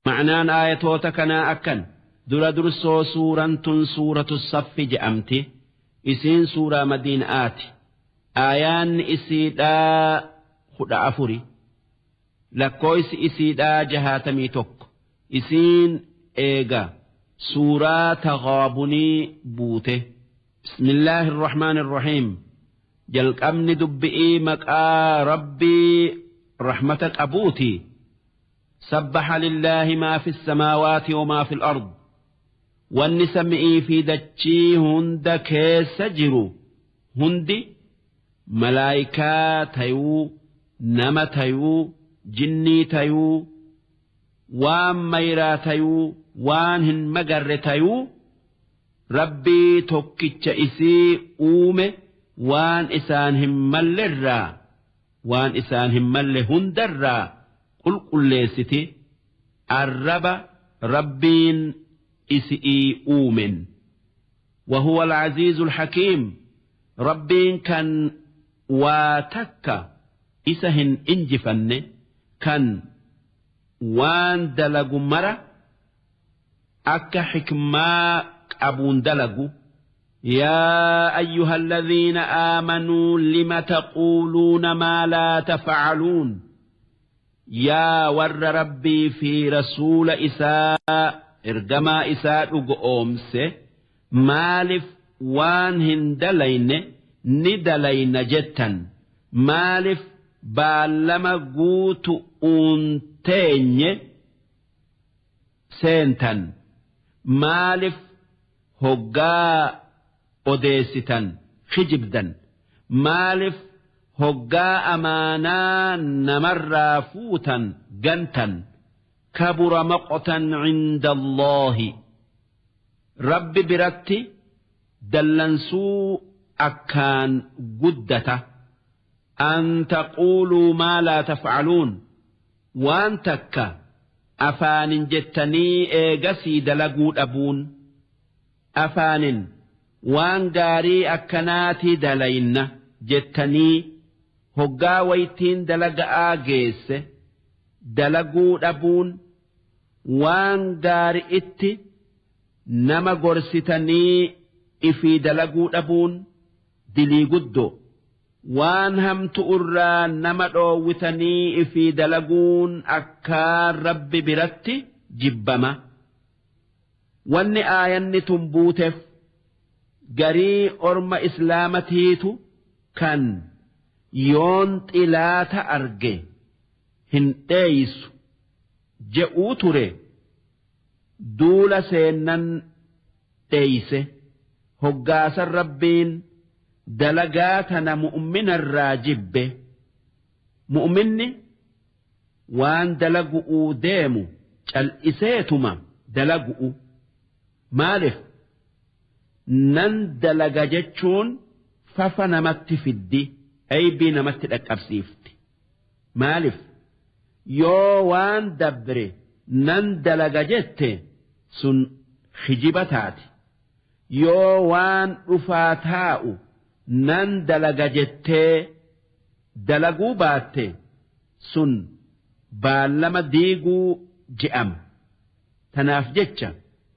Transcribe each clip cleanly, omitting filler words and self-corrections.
Ma'naan aayatoota kanaa akkan dura dursoo suuraan tun suuratu saffi je'amti. Isiin suuraa madiinaati. Aayaanni isiidhaa 14. Lakkooysi isiidhaa 61. Isiin eega suuraa taghaabunii buute. Bismillaahi irrahmaani irrahiim. Jalqabni dubbi'ii maqaa Rabbii rahmata qabuuti. Sabbaha lillaahi maa fi samaawaati wa maa fi al-ard. Wanni sami'ii fi dachii hunda keessa jiru hundi malaayikaa tayuu, nama tayuu, jinnii tayuu, waan mayraa tayuu, waan hin magarre tayuu, Rabbii tokkicha isii uume waan isaan hin mallerraa waan isaan hin malle hundarraa qulqulleessiti arraba Rabbiin isi'ii uumen. وهو العزيز الحكيم Rabbiin kan waa takka isa hin injifanne kan waan dalagu mara akka xikmaa qabuun dalagu. يا أيها الذين آمنوا لم تقولون ما لا تفعلون Yaa warra Rabbii fi Rasuula isaa ergamaa isaa dhugo'oomse maalif waan hin dalayne ni dalayna jettan maalif baallama guutu'uun teenye seentan maalif hoggaa odeessitan kijibdan maalif hoggaa amaanaa namarraa fuutan gantan kabura maqtan cinda Allaahi Rabbi biratti dallansuu akkaan guddata an taquuluu maa laa taf'aluun waan takka afaanin jettanii eegasii dalaguu dhabuun afaanin waan gaarii akkanaatii dalayna jettanii hoggaa waytiin dalaga'aa geesse dalaguu dhabuun waan gaari'itti nama gorsitanii ifii dalaguu dhabuun dilii guddoo waan hamtu'urraa nama dhoowwitanii ifii dalaguun akkaan Rabbi biratti jibbama. Wanni aayanni tun buutef garii orma islaamatiitu kan yoon xilaata arge hin dheeysu je'uu ture duula seennan dheeyse hoggaasan Rabbiin dalagaa tana mu'minarraa jibbe mu'minni waan dalagu'uu deemu cal'iseetuma dalagu'u maalif nan dalaga jechuun fafa namatti fiddi aybii namatti dhaqqabsiifti maalif yoo waan dabre nan dalaga jette sun kijiba taati yoo waan dhufaa taa'u nan dalaga jettee dalaguu baatte sun baallama diiguu je'ama tanaaf jecha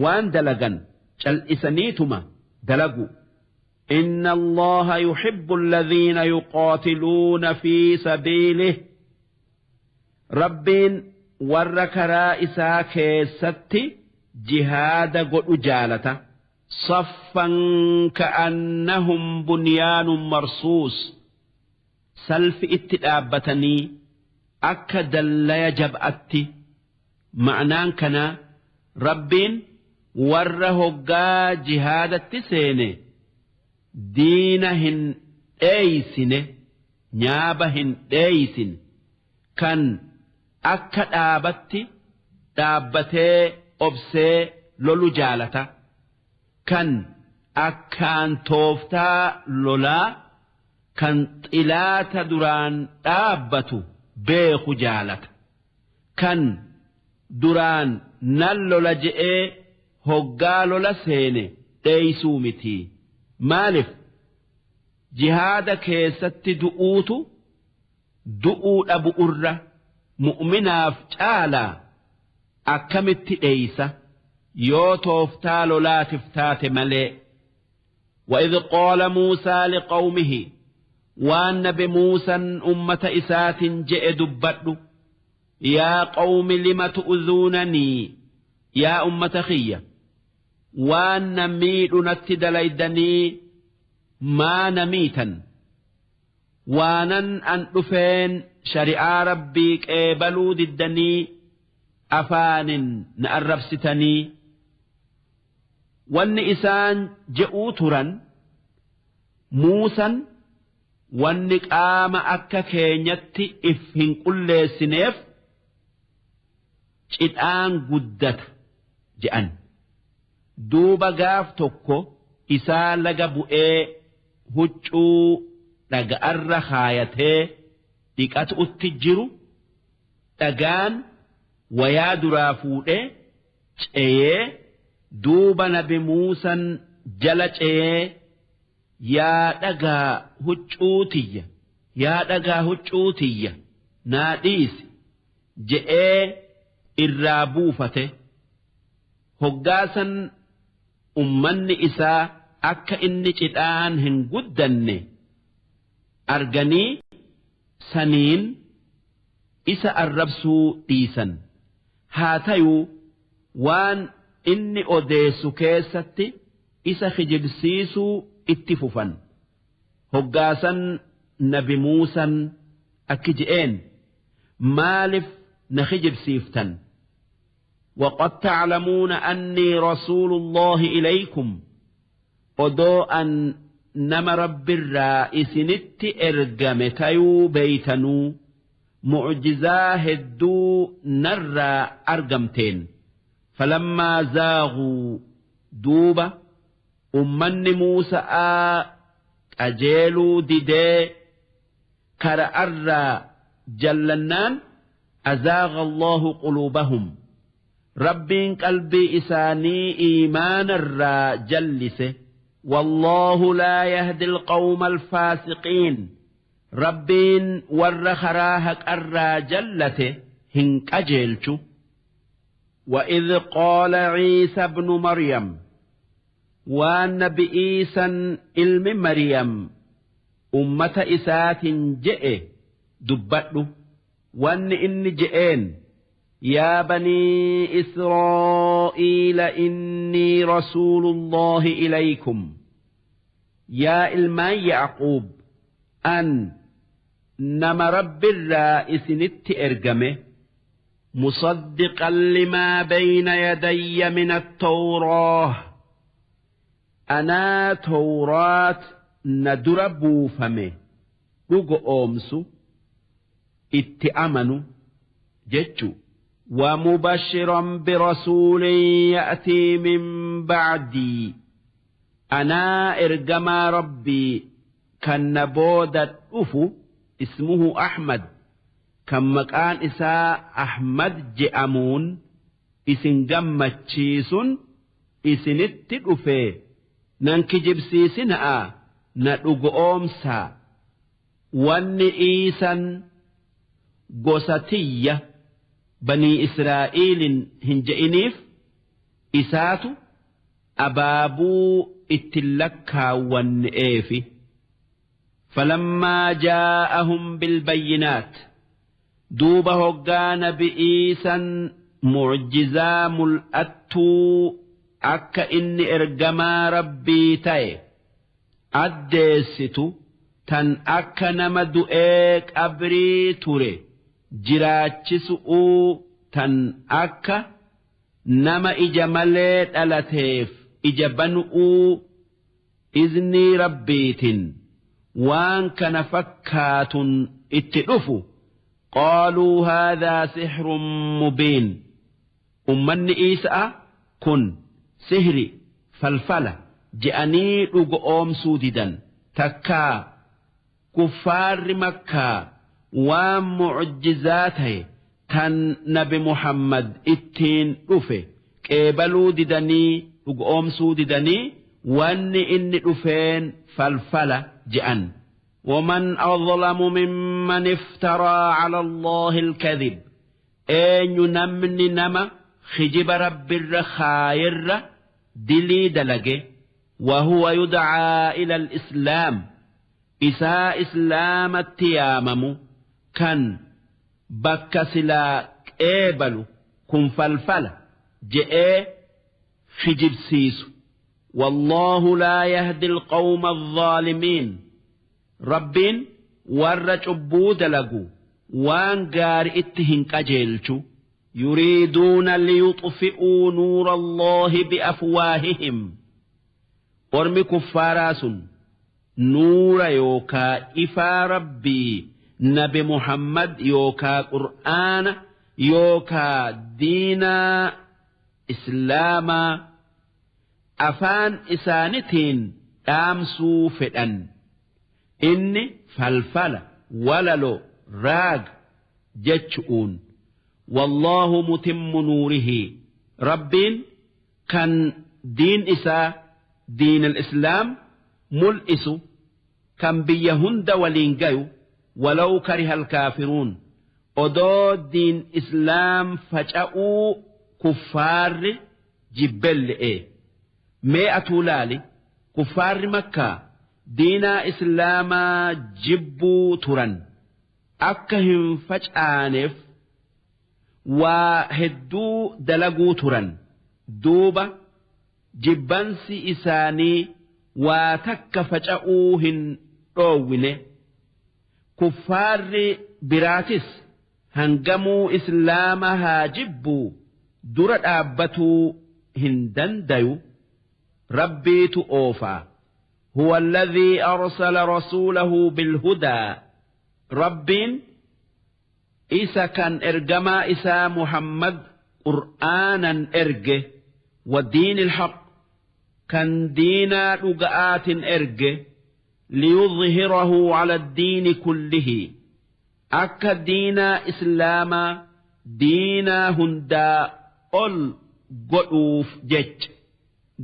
waan dalagan cal'isaniituma dalagu. Inna Allaha yuhibbu alladhiina yuqaatiluuna fi sabiilih Rabbiin warra karaa isaa keessatti jihaada godhu jaalata. Saffan ka'annahum bunyaanun marsuus salfi itti dhaabbatanii akka dallaya jab'atti ma'naan kanaa Rabbiin warra hoggaa jihaadatti seene diina hin dheeysine nyaaba hin dheeysine kan akka dhaabatti dhaabbatee obsee lolu jaalata kan akkaan tooftaa lolaa kan xilaata duraan dhaabbatu beeku jaalata kan duraan nan lola je'ee hoggaa lola seene dheeysuu miti maalif jihaada keessatti du'uutu du'uu dhabu'urra mu'minaaf caalaa Akkamitti dheeysa yoo tooftaa lolaatif taate malee. وإذ قال موسى لقومه waan nabi Muusan ummata isaatin je'e dubbadhu. يا قوم لم تؤذونني yaa ummata kiyya, waan na miidhu natti dalaydanii maa na miitan? Waanan an dhufeen shari'aa Rabbii qeebaluu diddanii afaanin na arrabsitanii. Wanni isaan je'uu turan, Muusan wanni qaama akka keenyatti if hin qulleessineef cidhaan guddata je'an. Duuba gaaf tokko isaa laga bu'ee huccuu dhaga'arra kaayatee dhiqatutti jiru, dhagaan wayaa duraa fuudhee ce'ee, duuba nabi Muusan jala ce'ee, "Yaa dhagaa huccuu tiyya, yaa dhagaa huccuu tiyya, naa dhiisi," je'ee irraa buufate. Hoggaasan ummanni isaa akka inni cidhaan hin guddanne arganii saniin isa arrabsuu dhiisan. Haa tayuu waan inni odeessu keessatti isa kijibsiisuu itti fufan. Hoggaasan nabi Muusan akki je'een, "Maalif na kijibsiiftan? وقد تعلمون أني رسول الله إليكم." Odoo an nama Rabbirraa isinitti ergame tayuu beeytanuu, mucjizaa hedduu narraa argamteen. فلما زاغوا, duuba ummanni Muusa'aa qajeeluu didee kara'arraa jallannaan, أزاغ الله قلوبهم, Rabbiin qalbii isaanii iimaanarraa jallise. والله لا يهدي القوم الفاسقين. Rabbiin warra karaa haqarraa jallate hin qajeelchu. وإذ قال عيسى ابن مريم, waan nabi Iisan ilmi Maryam ummata isaatin je'e dubbadhu. Wanni inni je'een, يا بني إسرائيل إني رسول الله إليكم. Yaa ilmaan Yacquub, an nama Rabbirraa isinitti ergame. مصدقا لما بين يدي من التوراة, anaa Tawraat na dura buufame dhugoomsu itti amanu jechu. ومبشرا برسول يأتي من بعدي, anaa ergamaa Rabbii kan na booda dhufu, اسمه أحمد, kan maqaan isaa Ahmad je'amuun isin gammachiisun isinitti dhufe. Nan kijibsiisina'a, na dhugoomsaa. Wanni Iisan gosa tiyya banii Israa'iilin hin je'iniif isaatu abaabuu itti lakkaawwanne'eefi. فلما جاءهم بالبينات, duuba hoggaa nabi Iisan mucjizaa mul'attuu akka inni ergamaa Rabbii ta'e addeessitu, tan akka nama du'ee qabrii ture jiraachisu'uu, tan akka nama ija malee dhalateef ija banu'uu, iznii Rabbiitin waan kana fakkaatun itti dhufu, قالوا هذا سحر مبين. Ummanni Iisa'a kun sihri, falfala je'anii dhugoomsuu didan. Takkaa kuffaarri Makkaa waan mucjizaa ta'e tan nabi Muhammad ittiin dhufe qeebaluu didanii, dhugoomsuu didanii, wanni inni dhufeen falfala je'an. ومن أظلم ممن افترى على الله الكذب. Eenyu namni nama Khijiba Rabbirra khaayerra dilii dalage. Wahuwa yudcaa ila alislaam, isaa islaamatti yaamamu kan bakka silaa qeebalu kun falfala je'ee kijibsiisu. Wallaahu laa yahdi alqawma alzaalimiin, Rabbiin warra cubbuu dalagu waan gaari itti hin qajeelchu. Yuriiduuna liyuxfi'uu nuura Allaahi biafwaahihim, ormi kuffaaraa sun nuura yookaa ifaa Rabbii nabi Muhammad yookaa qur'aana yookaa diinaa islaamaa afaan isaanitiin dhaamsuu fedhan. Inni falfala, walalo, raaga jechu'uun. Wallaahu mutimmu nuurihi, Rabbiin kan diin isaa diin al-islaam mul'isu, kan biyya hunda waliin gayu. Walaw kariha alkaafiruun, odoo diin islaam faca'uu kuffaarri jibbelle'ee. Mee atuu laali, kuffaarri Makkaa diinaa islaamaa jibbuu turan, akka hin facaaneef waa hedduu dalaguu turan. Duuba jibbansi isaanii waa takka faca'uu hin dhoowwine. Kuffaarri biraatis hangamuu islaama haa jibbuu dura dhaabbatuu hin dandayu, Rabbiitu oofaa. Huwa alladhii arsala rasuulahu bilhudaa, Rabbiin isa kan ergamaa isaa Muhammad qur'aanan erge, wa diinil haqq, kan diinaa dhuga'aatin erge, liyudhhirahu ala addiini kullihi, akka diinaa islaamaa diinaa hundaa ol godhuuf jecha.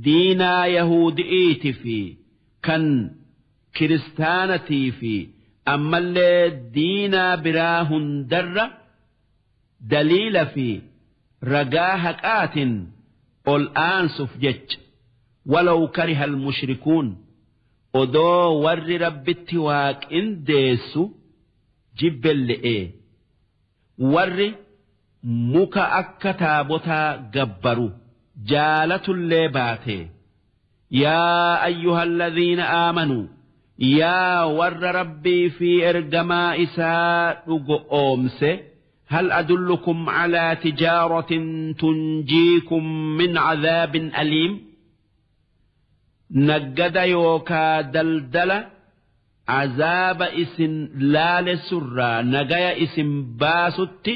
Diinaa yahuudi'iiti fi kan kiristaanatii fi ammallee diinaa biraa hundarra daliila fi ragaa haqaatin ol aansuf jecha. Walaw kariha almushrikuun, odoo warri Rabbitti waa qindeessu jibbelle'ee. Warri muka akka taabotaa gabbaru jaalatullee baatee. Yaa ayyuhalladhiina aamanuu, yaa warra Rabbii fi ergamaa isaa dhugo'oomse, hal adullukum calaa tijaaratin tunjiikum min cadaabin aliim, naggada yookaa daldala azaaba isin laalessurraa nagaya isin baasutti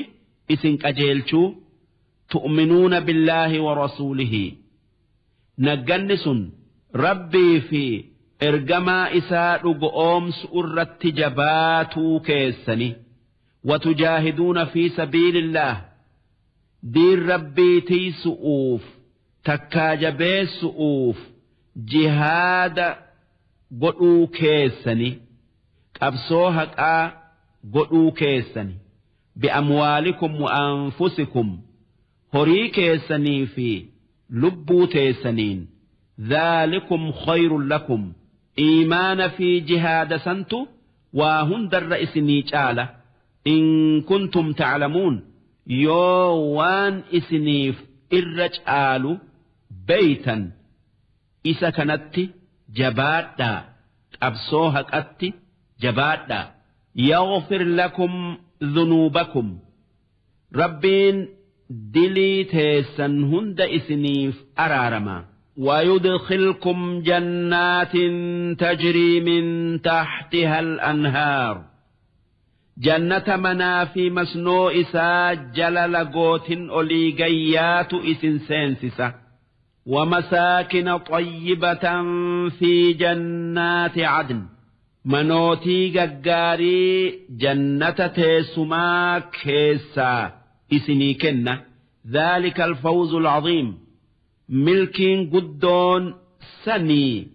isin qajeelchuu? Tu'minuuna billaahi wa rasuulihi, nagganni sun Rabbii fi ergamaa isaa dhugo'oomsu irratti jabaatuu keessani. Watujaahiduuna fi sabiilillaah, diin Rabbii tiysu'uuf takkaa jabeessu'uuf jihaada godhuu keessani, qabsoo haqaa godhuu keessani, bi'amwaalikum wa anfusikum, horii keessanii fi lubbuu teessaniin. Dhaalikum khayrun lakum, iimaana fi jihaada santu waa hundarra isinii caala, in kuntum ta'lamuun, yoo waan isiniif irra caalu beeytan isa kanatti jabaadhaa, qabsoo haqatti jabaadhaa. Yaghfir lakum dhunuubakum, Rabbiin dilii teessan hunda isiniif araarama. ويدخلكم جنات تجري من تحتها الأنهار، jannata manaa fi masnoo isaa jala lagootin olii gayyaatu isin seensisa. ومساكن طيبة في جنات عدن، manootii gaggaarii jannata teessumaa keessaa isinii kenna. ذلك الفوز العظيم، milkiin guddoon sanii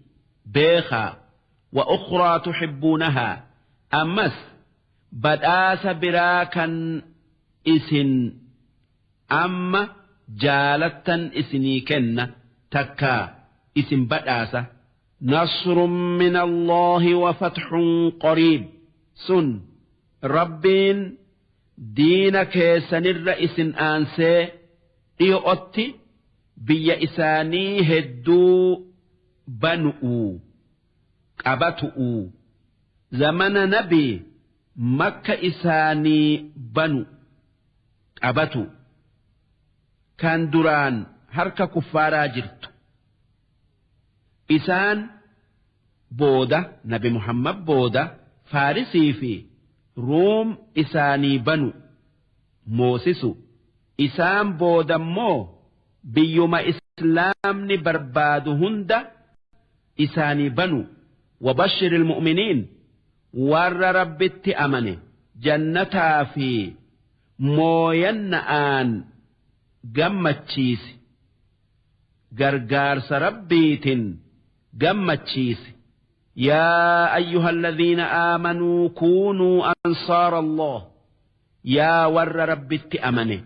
beekaa. وأخرى تحبونها، ammas badhaasa biraa kan isin amma jaalattan isinii kenna takkaa isin badhaasa. Nasrun min Allaahi wa fathun qariib sun Rabbiin diina keessanirra isin aansee dhiyo'otti biyya isaanii hedduu banu'uu qabatu'uu zamana nabii makka isaanii banu qabatu kan duraan harka kuffaaraa jirtu. Isaan booda nabi Muhammad booda Faarisii fi Ruum isaanii banu moosisu. Isaan booda immoo biyyuma islaamni barbaadu hunda isaanii banu. Wabashshir ilmu'miniin warra Rabbitti amane jannataa fi mooyanna'aan gammachiisi. Gargaarsa Rabbiitin gammachiisi. Yaa ayyuhalladhiina aamanuu kuunuu ansaara Allah. Yaa warra Rabbitti amane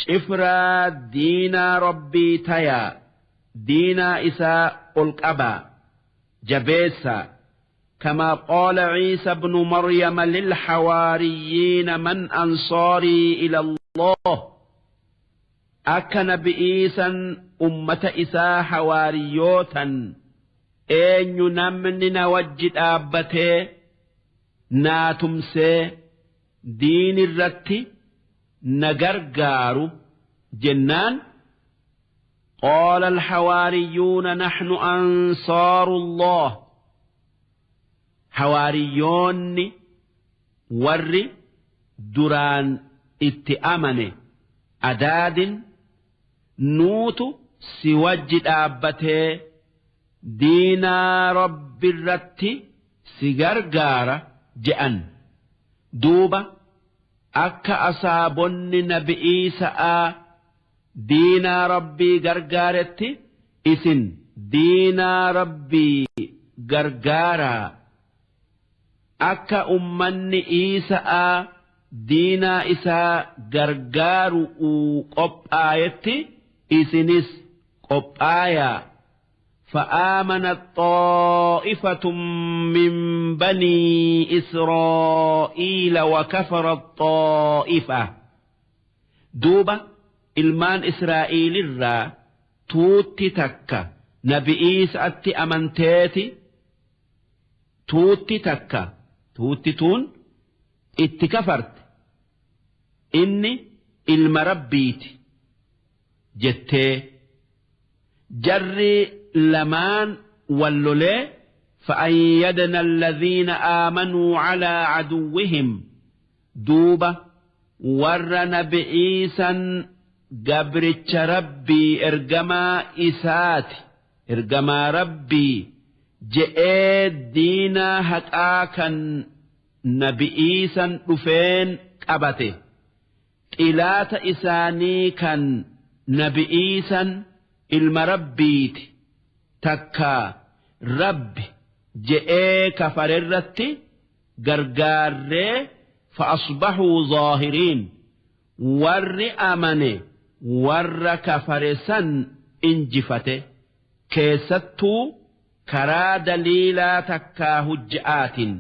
cifraa diinaa Rabbii tayaa, diinaa isaa ol qabaa, jabeessaa. Kamaa qaala Ciisa bnu Maryama lilxawaariyyiina man ansaarii ila Allah. Akka nabi Iisan ummata isaa hawaariyyootan eenyu namni na wajji dhaabbatee naa tumsee diinirratti na gargaaru jennaan qaala alhawaariyyuuna naxnu ansaarullah. Hawaariyyoonni warri duraan itti amane adaadin nuutu si wajji dhaabbatee diinaa Rabbirratti si gargaara je'an. Duuba akka asaabonni nabi Iisa'aa diinaa Rabbii gargaaretti isin diinaa Rabbii gargaaraa. Akka ummanni Iisa'aa diinaa isaa gargaaru'uu qophaayetti isinis qophaayaa. فآمنت طائفة من بني إسرائيل وكفرت طائفة. Duuba ilmaan Israa'iilirraa tuutti takka nabi Iisaatti amanteeti, tuutti takka tuutti tuun itti kafarte, inni ilma Rabbiiti jettee. Jarri lamaan wal lolee فأيدنا الذين آمنوا على عدوهم. Duuba warra nabi Iisan gabricha Rabbii, ergamaa isaati, ergamaa Rabbii je'ee diinaa haqaa kan nabi Iisan dhufeen qabate, xilaata isaanii kan nabi Iisan ilma Rabbiiti takka Rabbi je'ee kafarerratti gargaarree. فأصبحوا ظاهرين. Warri amane warra kafare san injifate, keessattuu karaa daliilaa takkaa hujja'aatiin,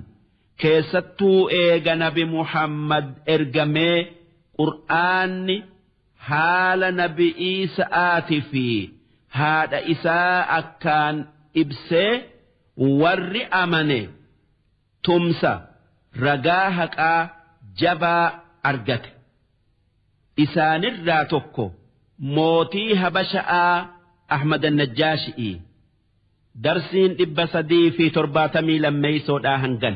keessattuu eega nabi Muhammad ergamee qur'aanni haala nabi Iisa'aatii fi haadha isaa akkaan ibsee, warri amane tumsa ragaa haqaa jabaa argate. Isaanirraa tokko mootii Habasha'aa Ahmad Najjaashi'i. Darsiin 372 hangan.